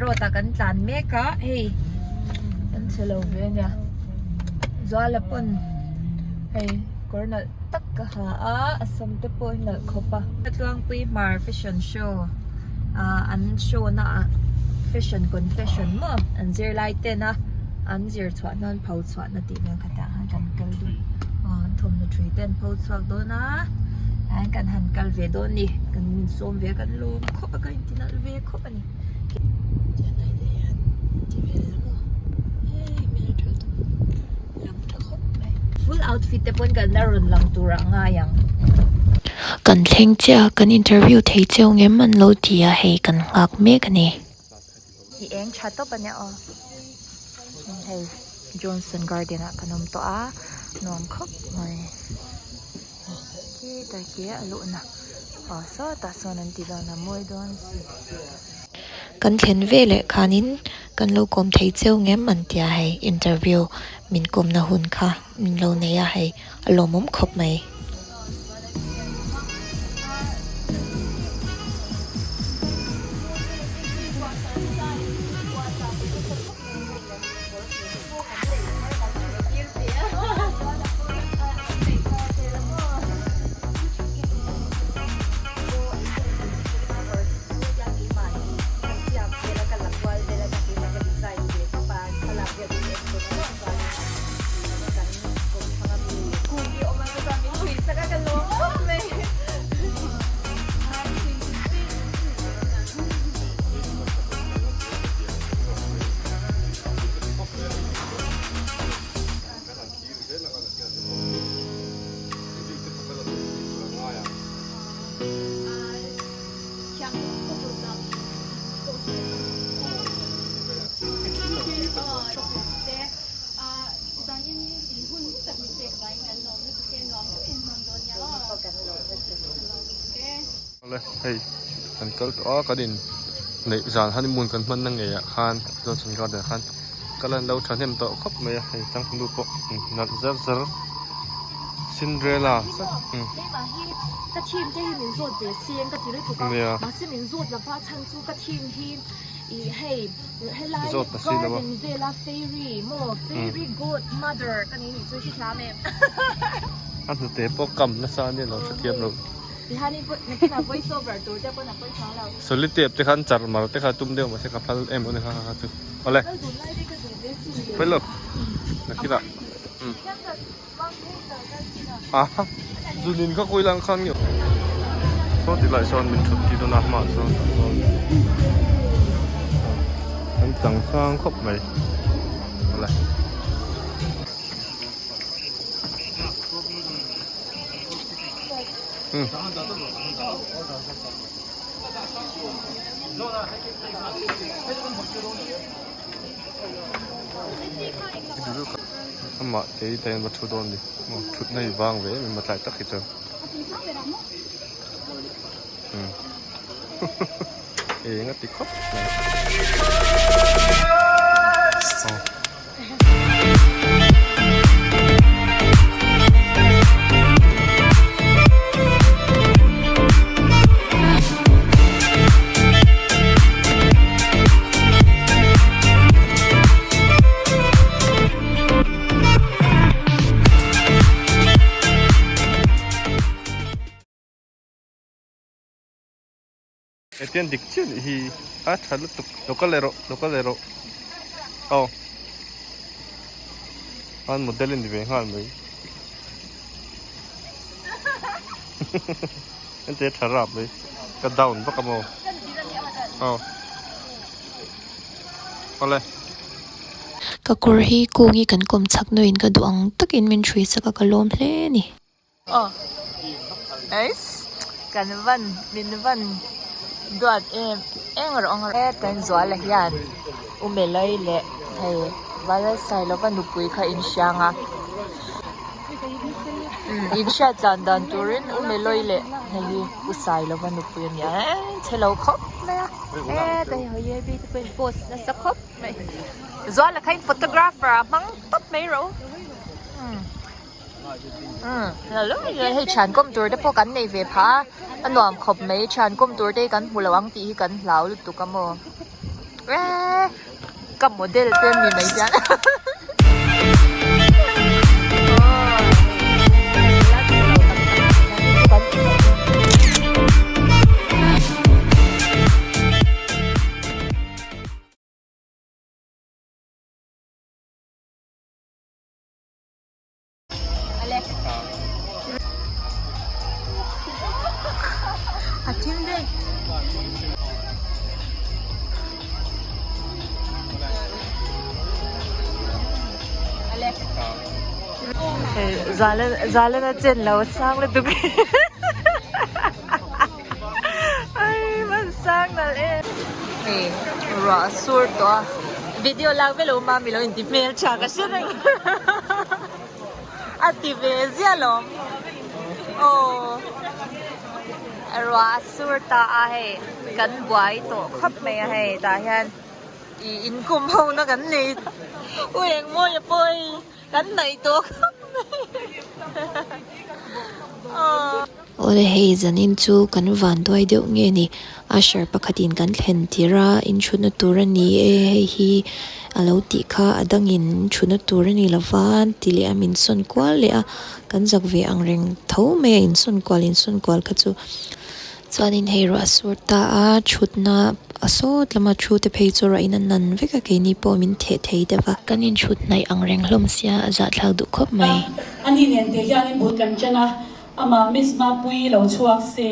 road ah kan tlan mek a hei kan chhe lo ve ania Zuala pawn hei kawr nalh tak ka ha a a sam te pawh hi nalh khawp a. Tluangpui Hmar fashion show ah an show na ah fashion confession maw an zirlai ten a an zir chhuah hnan pho chhuah na tih vel khatah khan kan kal dawn aw an thawmhnaw thui te an pho chhuak dawn a an kan han kal ve dawn a ni kan min sawm ve a kan lawm khawp a kan inti nalh ve khawp a ni. Tianai te hian ti ve la maw hei hmeltha lang tha khawp mai. Full outfit te pawn kan la rawn lang tur ah ngai ang. Kan thleng chiah a kan interview thei cheu ngem an lo ti a hei kan nghak mek a ni. I eng tha tawp a nia aw hei Johnson garden ah kan awm tawh a nuam khawp mai khitah khi a luhna aw sawtah sawn an ti dawn a mawi dawn si. Kan thlen veleh khanin kan lo kawm thei cheu ngem an tia hei interview min kawmna hun kha min lo nei a hei a lawmawm khawp mai. Awle hei kan kal tawh a kan in neih zan honeymoon kan hman na ngei ah khan Johnson garden ah khan kal an lo thahnem tawh khawp mai a hei changtunu pawh nalh zar zar Cinderella nia zawt ta si lo a. A hnute pawh kam nasa ania lo hrethiam lo. Solitape te khan char mar te kha tum deuh mahse ka phal em awm kha kha chu awle fello nakinah aha zunin kha kawih lang khan nge saw ti lai sawn min thut tir dawn a hmaah sawn tah sawn an chang sang khawp mai awle. Amah te hi tain va thu dawn ni thutna hi vang ve em em a tlai tak hi chuan eng a ti khawp mai. Hetiang dik chiah nih hi a tha lutuk lo kal leh rawh lo kal leh rawh aw an model a ni ve nghal mai heti a tha rap mai ka down vak a maw aw awle. Ka kawr hi kungi kan kawm chak nuin ka duh ang takin min hrui chak a ka lawm hle a ni. Aw eiss kan van min van duat em eng rawh ang e kan zuala hian u melai leh hei Valsailova nupui kha in hriang a in hriat tlan dan turin u melai leh hei hi u Sailova nupui a ni a eh chhe lo khawp mai a eh hei hawi te pawhin post nasa khawp mai zuala kha in photographer a hmang tawp mai rawh u. Hei thian kawm tur te pawh kan nei ve phah a, a nuam khawp mai thian kawm tur te hi kan hmu lo ang tih hi kan hlau lutuk a maw. Eee ka model te mi mai hian A thil daih. Zalana chen lo sang lutuk ai man sang nalh em. Hei ruah a sur tawh a video lak velo mami lo inti hmel tha ka hre reng. A ti ve ziah lawm. Aw ruah a sur ta a hei kan buai tawh khawp mai a hei tah hian ih inkhawm ho na kan nei u engmawi a pawh hei kan hnaih tawh khawp mai aw. Awle hei zanin chu kan van duai deuh nge ni Usher pakhatin kan thlen tir a inchhutna tur a ni e hei hi a lo tih kha a dangin inchhutna tur a ni lova ti leh a min sawn kual leh a kan zak ve ang reng tho mai a insawn kual insawn kual kha chu chuanin hei ruah a sur ta a thutna a sawt lama thu te phei chu ruah in a nan vek a keini pawh min theh thei deuh a. Kan inchhut hnaih ang reng hlawm sia a zahthlak duh khawp mai. Ani nen te hianin bul kan chen a, amah Miss Mapuii lo chhuak se.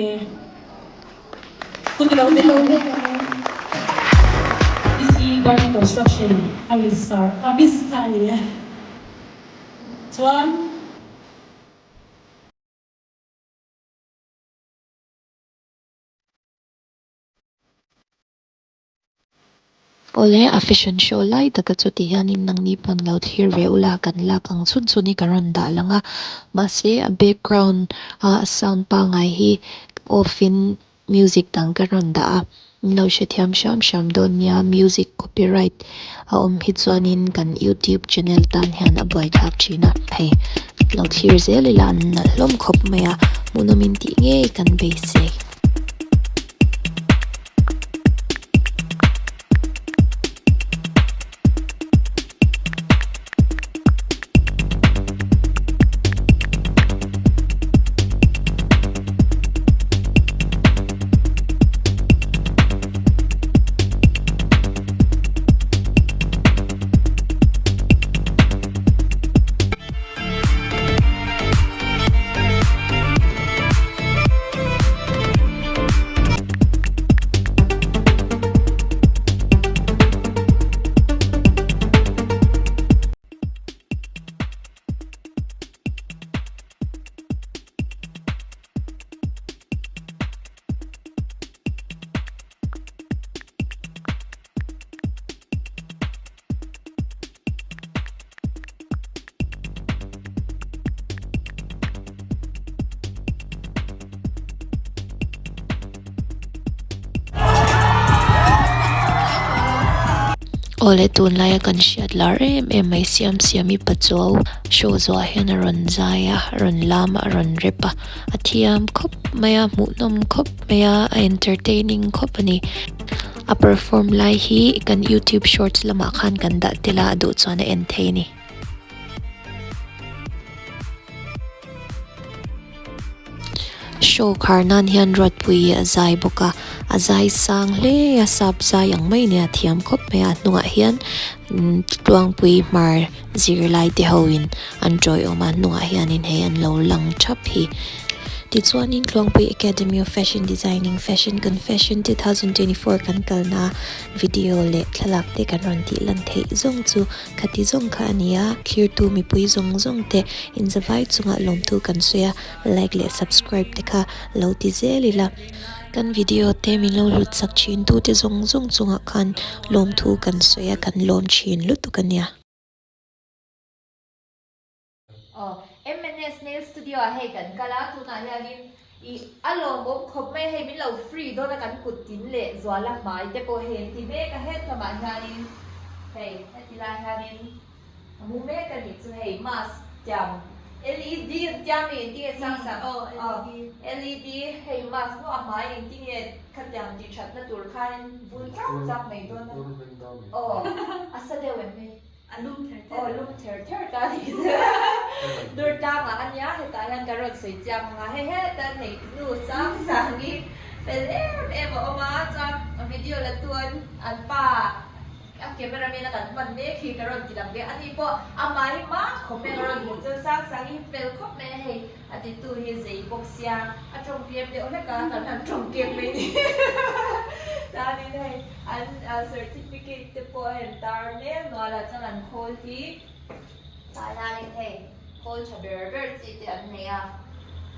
Awle a fashion show lai taka chu ti hianin nangni pawn lo thlir ve ula kan lak ang chhun chhun hi ka rawn dah lang a mahse a background a sound pangngai hi off in music dang ka rawn dah a min lo hrethiam hram hram dawn nia music copyright a awm hi chuanin kan youtube channel tan hian a buaithlak thin a hei lo thlir zel ila an nalh hlawm khawp mai a hmuhnawm in tih ngei kan beisei. Awle tunlaia kan hriat lar em em mai siam siam i pachuau show zuah hian a rawn zai a a rawn lam a a rawn rep a a thiam khawp mai a hmuhnawm khawp mai a a entertaining khawp a ni. A perform lai hi kan youtube shorts lamah khan kan dah tel a, a duh chuan a en thei a ni. Show khar nan hian Ruatpui a zai bawk a, a zai sang hle a, sap zai ang mai nia thiam khawp mai a, a hnungah hian Tluangpui hmar zirlai te ho in an tawiawm a, hnungah hianin hei an lo lang thap hi. Tichuanin Tluangpui Academy of Fashion Designing Fashion Confession 2024 kan kalna video leh thlalak te kan rawn tih lan theih zawng chu khati zawng kha a ni a, thlirtu mipui zawng zawng te inzavai chungah lawmthu kan sawi a, like leh subscribe te kha lo ti zel ila. Kan video te min lo hlut sak thin tu te zawng zawng chungah khan lawmthu kan sawi a, kan lawm thin lutuk a nia. Aw, MNS Nail Studio ah hei kan kal a, tunah hianin ih a lawmawm khawp mai a, hei min lo free dawn a kan kut tin leh zuala hmai te pawh hei an ti mek a, het lamah hianin hei heti lai hianin a mu mek a nih chu hei mask tiang. LED an tia mi engtinge sang sang aw LED hei mask maw a hmai engtinge khatiang tih that na tur khanin vun chak chak mai dawn a aw a sa deuh em hei A lum ther ther. Aw lum ther ther ta ni chu. Dur tlangah a nia hetah hian ka rawn sawi chiang ang a hei heta nei nu sang sang hi fel em em a awm a chuan a video la tu an an pa a camera man a kan hman mek hi ka rawn ti lang ve a ni pawh amah hi hma khawp mai a ka rawn hmuh chuan sang sang hi fel khawp mai a hei a titu hi zei bawk sia a tawng tlem deuh hlek a kan han tawng tlem mai ni chuanin hei an certificate te pawh a han tar mek nual a chuan an khawl hi tah hianin hei khawl tha ber ber chi te an nei a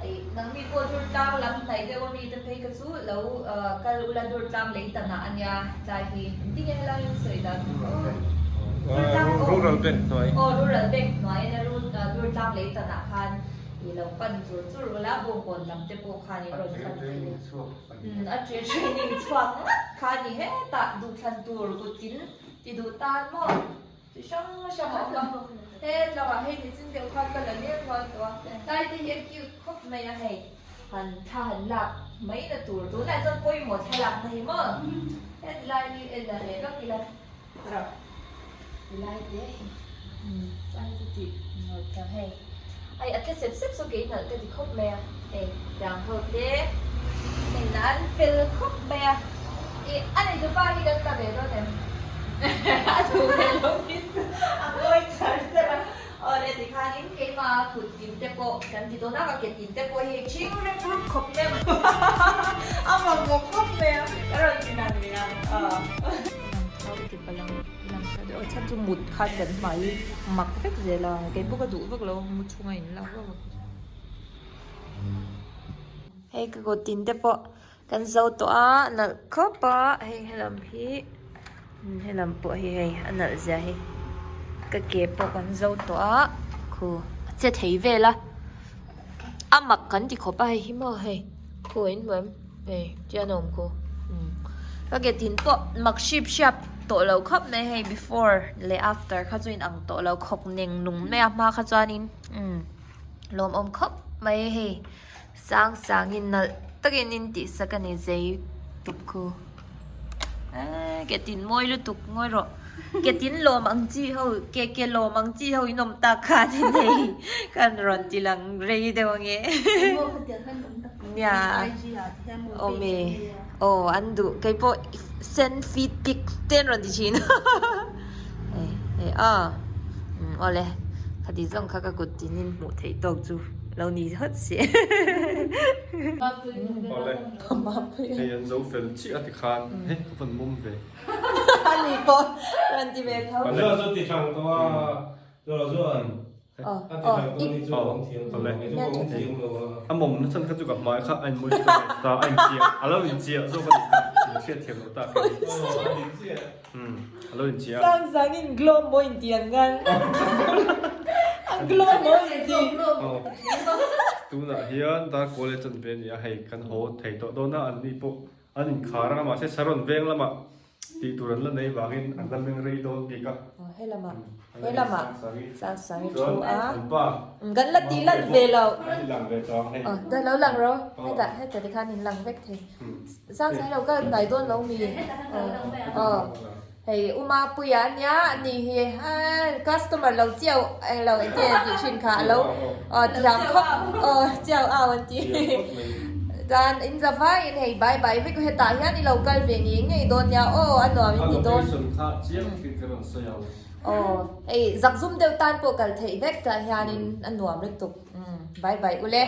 ih nangni pawh dur tlang lam hnaih deuh ami te phei kha chu lo kal ula dur tlang lei tan ah ania tlai hi engtin nge helai in sawi dan Rural Bank hnuai. Aw Rural Bank hnuai ania dur tlang lei tan ah khan ih lo pan chur chur ula bawngkawn lam te pawh khan in rawn pan thei a. A training chhuak ngat kha a ni hetah duhthlan tur kut in ti duh tan maw chi hrang hrang a awm a hetlangah hei nichin deuh khan ka la leng rual tawh a tlai te hi a cute khawp mai a hei han thla han lak mai na tur tunah chuan pawimawh thlalak na hi maw hetlai hi en la leh vak ila. Tilai te hi chuan chu tih ngawt thiam hei ai a tle sep sep saw kei nalh ka ti khawp mai a hei tiang ho te hei na an fel khawp mai a ih a nei tupa hi kan ta ve dawn em a duh ve lo in a ngawi char char a aw le tikhanin keima kut tin te pawh kan ti dawn a ka ke tin te pawh hi ṭhing rep rup khawp mai a mamawh khawp mai a ka rawn ti nang ve ang aw. Lang thau ti pa lang lang thau deuh a chhan chu mut khan kan hmai hi mak vek zel a kei pawh ka duh vak lo mu chhunga in lak vak vak hei ka kut tin te pawh kan zo tawh a nalh khawp a hei helam hi helam pawh hi hei a nalh zia hi ka ke pawh kan zo tawh a khu a che thei vel a a mak kan ti khawp a hei hi maw hei khu in hmu em. Hei chian a awm khu umm ka ke tin pawh mak hrip hriap tawh lo khawp mai hei before leh after kha chu in ang tawh lo khawk neng nung mai a hma kha chuanin umm lawmawm khawp mai hei sang sangin nalh takin in tih sak a ni zei tuk khu eee ke tin mawi lutuk ngawi rawh ke tin lawm ang chi ho ke ke lawm ang chi ho in awm tak khan hei kan rawn ti lang rei deuh ange. Nia awm e aw an duh kei pawh send feed pic te an rawn ti thin hei hei a umm awle khati zawng kha ka kut tin in hmuh theih tawk chu lo ni hawt si Awle hei an zo fel chiah a ti khan hei ka van mum ve ani pawh rawn ti ve tho. Zuan chu ti thang tawh a zuan A mawm na chan kha chu ka hmai kha a in moisturize ta a in chiah a lo in chiah zawk a nih kha in hriat thiam loh tak a ni umm a lo in chiah a. Sang sang in glow maw in ti an ngan a glow maw in ti. Tunah hian dar college an ve a ni a hei kan haw thei tawh dawn a an ni pawh an inkhar a mahse Saron veng lamah Tih tur an la nei vangin an la meng rei dawn bik a. Aw helamah helamah Sangsangi thu a. An pa. Kan la tih lan ve lo. An ti lang ve tawh ang hei. Aw da lo lang ro. Hetah hetah tikhan in lang vek thei. Sangsangi lo kal hnai dawn lo mi. Aw hei U Mapuia ania ani hi customer lo chiau englo engtin an tih thin kha alo aw thiam khawp aw chiau au an ti. Chuan in za vaiin hei bai bai vek hetah hian i lo kal ve ngei ngei dawn nia aw a nuam in ti dawn. A location kha chiang thin ka rawn sawi ang. Aw hei zakzum deuh tan pawh kal theih vek tah hianin a nuam lutuk umm bai bai ule.